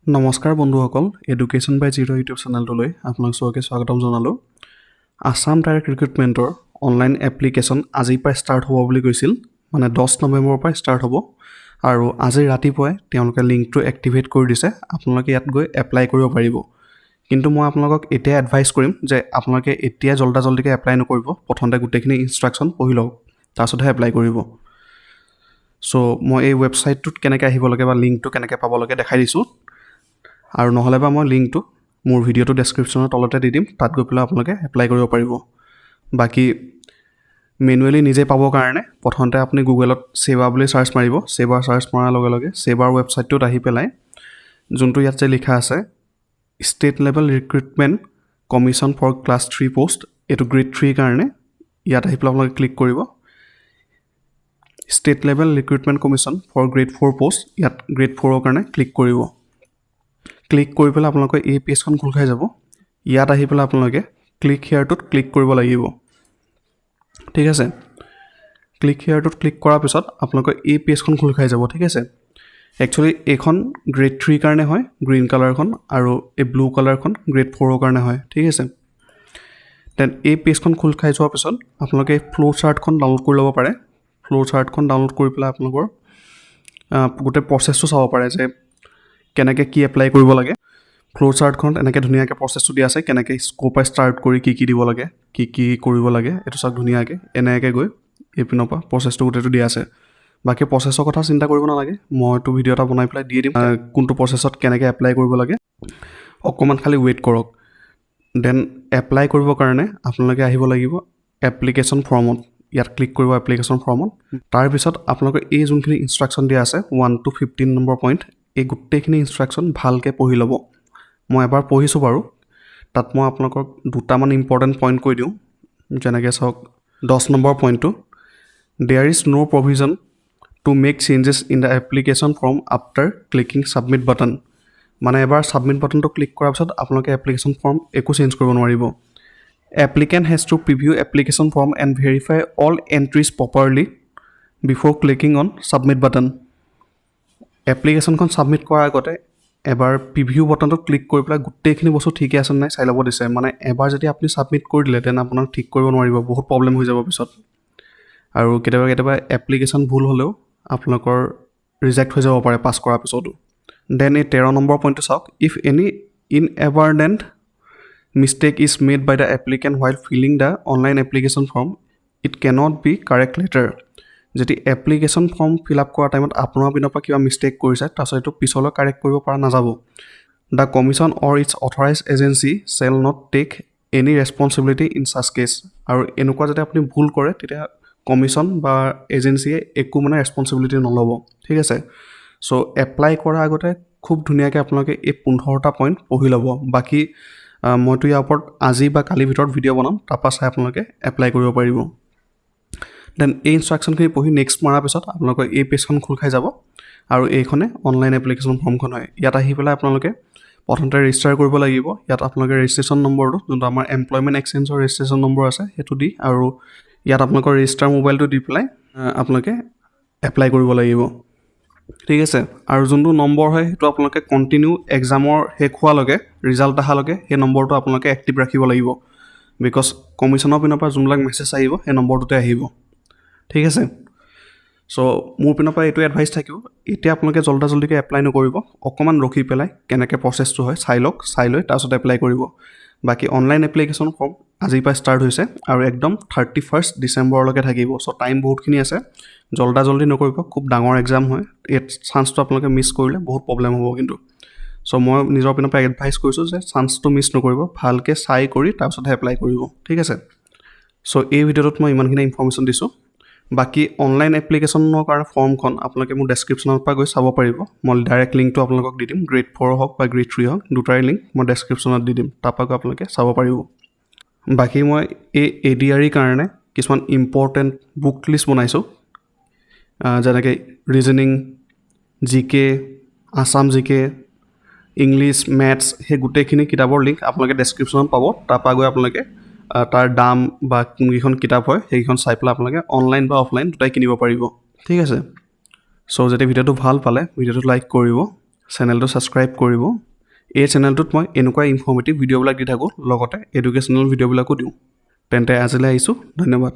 নমস্কাৰ বন্ধুসকল, এডুকেশ্যন বাই zero' YouTube চেনেলটোলৈ আপোনালোক চবকে স্বাগতম জনালোঁ। আছাম ডাইৰেক্ট ৰিক্ৰুটমেণ্টৰ অনলাইন এপ্লিকেশ্যন আজিৰ পৰা ষ্টাৰ্ট হ'ব বুলি কৈছিল, মানে 10 নৱেম্বৰৰ পৰা ষ্টাৰ্ট হ'ব আৰু আজি ৰাতিপুৱাই তেওঁলোকে লিংকটো এক্টিভেট কৰি দিছে। আপোনালোকে ইয়াত গৈ এপ্লাই কৰিব পাৰিব। কিন্তু মই আপোনালোকক এতিয়া এডভাইচ কৰিম যে আপোনালোকে এতিয়া জল্দা জল্দিকৈ এপ্লাই নকৰিব। প্ৰথমতে গোটেইখিনি ইনষ্ট্ৰাকশ্যন পঢ়ি লওক, তাৰপিছতহে এপ্লাই কৰিব। চ' মই এই ৱেবছাইটটোত কেনেকৈ আহিব লাগে বা লিংকটো কেনেকৈ পাব লাগে দেখাই দিছোঁ আৰু নহ'লে বা মই লিংকটো মোৰ ভিডিঅ'টো ডেছক্ৰিপশ্যনৰ তলতে দি দিম। তাত গৈ পেলাই আপোনালোকে এপ্লাই কৰিব পাৰিব। বাকী মেনুৱেলি নিজে পাবৰ কাৰণে প্ৰথমতে আপুনি গুগলত ছেবা বুলি চাৰ্চ মাৰিব। ছেবা চাৰ্চ মৰাৰ লগে লগে ছেবাৰ ৱেবছাইটটোত আহি পেলাই যোনটো ইয়াত যে লিখা আছে State Level Recruitment Commission for Class 3 post, এইটো গ্ৰেড থ্ৰীৰ কাৰণে, ইয়াত আহি পেলাই আপোনালোকে ক্লিক কৰিব। State Level Recruitment Commission for Grade 4 post, ইয়াত গ্ৰেড ফ'ৰৰ কাৰণে ক্লিক কৰিব। ক্লিক কৰি পেলাই আপোনালোকৰ এই পেজখন খোল খাই যাব। ইয়াত আহি পেলাই আপোনালোকে ক্লিক হেয়াৰটোত ক্লিক কৰিব লাগিব, ঠিক আছে? ক্লিক হেয়াৰটোত ক্লিক কৰাৰ পিছত আপোনালোকৰ এই পেজখন খোল খাই যাব, ঠিক আছে? একচুৱেলি এইখন গ্ৰেড থ্ৰীৰ কাৰণে হয়, গ্ৰীণ কালাৰখন, আৰু এই ব্লু কালাৰখন গ্ৰেড ফ'ৰৰ কাৰণে হয়, ঠিক আছে? Then এই পেজখন খোল খাই যোৱাৰ পিছত আপোনালোকে এই ফ্ল' চাৰ্টখন ডাউনলোড কৰি ল'ব পাৰে। ফ্ল' চাৰ্টখন ডাউনলোড কৰি পেলাই আপোনালোকৰ গোটেই প্ৰচেছটো চাব পাৰে যে কেনেকৈ কি এপ্লাই কৰিব লাগে। ফ্ল' চাৰ্টখনত এনেকৈ ধুনীয়াকৈ প্ৰচেছটো দিয়া আছে, কেনেকৈ ক'ৰ পৰা ষ্টাৰ্ট কৰি কি কি দিব লাগে, কি কি কৰিব লাগে। এইটো চাওক, ধুনীয়াকৈ এনেকৈ গৈ এইপিনৰ পৰা প্ৰচেছটো গোটেইটো দিয়া আছে। বাকী প্ৰচেছৰ কথা চিন্তা কৰিব নালাগে, মইতো ভিডিঅ' এটা বনাই পেলাই দি দিম কোনটো প্ৰচেছত কেনেকৈ এপ্লাই কৰিব লাগে। অকণমান খালি ৱেইট কৰক। Then apply কৰিবৰ কাৰণে আপোনালোকে আহিব লাগিব এপ্লিকেশ্যন ফৰ্মত। ইয়াত ক্লিক কৰিব এপ্লিকেশ্যন ফৰ্মত। তাৰপিছত আপোনালোকৰ এই যোনখিনি ইনষ্ট্ৰাকশ্যন দিয়া আছে, 1 to 15 number point, এই গোটেইখিনি ইনষ্ট্ৰাকশ্যন ভালকৈ পঢ়ি ল'ব। মই এবাৰ পঢ়িছোঁ বাৰু। তাত মই আপোনালোকক দুটামান ইম্পৰ্টেণ্ট পইণ্ট কৈ দিওঁ। যেনেকৈ চাওক, 10 নম্বৰ পইণ্টটো, "There is no provision to make changes in the application form after clicking submit button." মানে এবাৰ ছাবমিট বাটনটো ক্লিক কৰাৰ পিছত আপোনালোকে এপ্লিকেশ্যন ফৰ্ম একো চেঞ্জ কৰিব নোৱাৰিব। "Applicant has to preview application form and verify all entries properly before clicking on submit button." এপ্লিকেশ্যনখন submit কৰাৰ আগতে এবাৰ প্ৰিভিউ বটনটোত ক্লিক কৰি পেলাই গোটেইখিনি বস্তু ঠিকে আছে নাই চাই ল'ব দিছে। মানে এবাৰ যদি আপুনি ছাবমিট কৰি দিলে, then আপোনাক ঠিক কৰিব নোৱাৰিব, বহুত প্ৰব্লেম হৈ যাব পিছত। আৰু কেতিয়াবা কেতিয়াবা এপ্লিকেশ্যন ভুল হ'লেও আপোনালোকৰ ৰিজেক্ট হৈ যাব পাৰে পাছ কৰাৰ পিছতো। Then এই 13 নম্বৰ পইণ্টটো চাওক, "If any inadvertent mistake is made by the applicant while filling the online application form, it cannot be correct later." যদি এপ্লিকেশ্যন ফৰ্ম ফিল আপ কৰা টাইমত আপোনাৰ পিনৰ পৰা কিবা মিষ্টেক কৰিছে, তাৰপিছত এইটো পিছলৈ কাৰেক্ট কৰিব পৰা নাযাব। "The commission or its authorised agency shall not take any responsibility in such case." আৰু এনেকুৱা যদি আপুনি ভুল কৰে, তেতিয়া কমিশ্যন বা এজেঞ্চিয়ে একো মানে ৰেচপনচিবিলিটি নল'ব, ঠিক আছে? চ' এপ্লাই কৰাৰ আগতে খুব ধুনীয়াকৈ আপোনালোকে এই 15টা পইণ্ট পঢ়ি ল'ব। বাকী মইতো ইয়াৰ ওপৰত আজি বা কালিৰ ভিতৰত ভিডিঅ' বনাম, তাৰপৰা চাই আপোনালোকে এপ্লাই কৰিব পাৰিব। Then এই ইনষ্ট্ৰাকশ্যনখিনি পঢ়ি নেক্সট মৰাৰ পিছত আপোনালোকৰ এই পেজখন খোল খাই যাব আৰু এইখনে অনলাইন এপ্লিকেশ্যন ফৰ্মখন হয়। ইয়াত আহি পেলাই আপোনালোকে প্ৰথমতে ৰেজিষ্টাৰ কৰিব লাগিব। ইয়াত আপোনালোকে ৰেজিষ্ট্ৰেশ্যন নম্বৰটো, যোনটো আমাৰ এমপ্লয়মেণ্ট এক্সচেঞ্জৰ ৰেজিষ্ট্ৰেশ্যন নম্বৰ আছে, সেইটো দি আৰু ইয়াত আপোনালোকৰ ৰেজিষ্টাৰ মোবাইলটো দি পেলাই আপোনালোকে এপ্লাই কৰিব লাগিব, ঠিক আছে? আৰু যোনটো নম্বৰ হয়, সেইটো আপোনালোকে কণ্টিনিউ এক্সামৰ শেষ হোৱালৈকে, ৰিজাল্ট অহালৈকে সেই নম্বৰটো আপোনালোকে এক্টিভ ৰাখিব লাগিব, because কমিশ্যনৰ পিনৰ পৰা যোনবিলাক মেছেজ আহিব, সেই নম্বৰটোতে আহিব, ঠিক আছে? চ' মোৰ পিনৰ পৰা এইটোৱে এডভাইচ থাকিব, এতিয়া আপোনালোকে জল্দা জল্দিকৈ এপ্লাই নকৰিব। অকণমান ৰখি পেলাই কেনেকৈ প্ৰচেছটো হয় চাই লওক, চাই লৈ তাৰপিছত এপ্লাই কৰিব। বাকী অনলাইন এপ্লিকেশ্যন ফৰ্ম আজিৰ পৰা ষ্টাৰ্ট হৈছে আৰু একদম 31 ডিচেম্বৰলৈকে থাকিব। চ' টাইম বহুতখিনি আছে, জল্দা জল্দি নকৰিব। খুব ডাঙৰ এক্সাম হয়, এই চান্সটো আপোনালোকে মিছ কৰিলে বহুত প্ৰব্লেম হ'ব কিন্তু। চ' মই নিজৰ পিনৰ পৰা এডভাইচ কৰিছোঁ যে চান্সটো মিছ নকৰিব, ভালকৈ চাই কৰি তাৰপিছতহে এপ্লাই কৰিব, ঠিক আছে? চ' এই ভিডিঅ'টোত মই ইমানখিনি ইনফৰ্মেশ্যন দিছোঁ। বাকী অনলাইন এপ্লিকেশ্যনৰ কাৰণে ফৰ্মখন আপোনালোকে মোৰ ডেছক্ৰিপশ্যনৰ পৰা গৈ চাব পাৰিব। মই ডাইৰেক্ট লিংকটো আপোনালোকক দি দিম। গ্ৰেড ফ'ৰ হওক বা গ্ৰেড থ্ৰী হওক, দুটাৰে লিংক মই ডেছক্ৰিপশ্যনত দি দিম, তাৰপৰা গৈ আপোনালোকে চাব পাৰিব। বাকী মই এই এ ডি আৰ ইৰ কাৰণে কিছুমান ইম্পৰ্টেণ্ট বুক লিষ্ট বনাইছোঁ, যেনেকৈ ৰিজনিং, জি কে, আছাম জি কে, ইংলিছ, মেথছ, সেই গোটেইখিনি কিতাপৰ লিংক আপোনালোকে ডেছক্ৰিপশ্যনত পাব। তাৰপৰা গৈ আপোনালোকে তাৰ দাম বা কোনকেইখন কিতাপ হয়, সেইকেইখন চাই পেলাই আপোনালোকে অনলাইন বা অফলাইন দুটাই কিনিব পাৰিব, ঠিক আছে? চ' যদি ভিডিঅ'টো ভাল পালে, ভিডিঅ'টো লাইক কৰিব। চেনেলটো ছাবস্ক্ৰাইব কৰিব। এই চেনেলটোত মই এনেকুৱা ইনফৰ্মেটিভ ভিডিঅ'বিলাক দি থাকোঁ, লগতে এডুকেশ্যনেল ভিডিঅ'বিলাকো দিওঁ। তেন্তে আজিলৈ আহিছোঁ, ধন্যবাদ।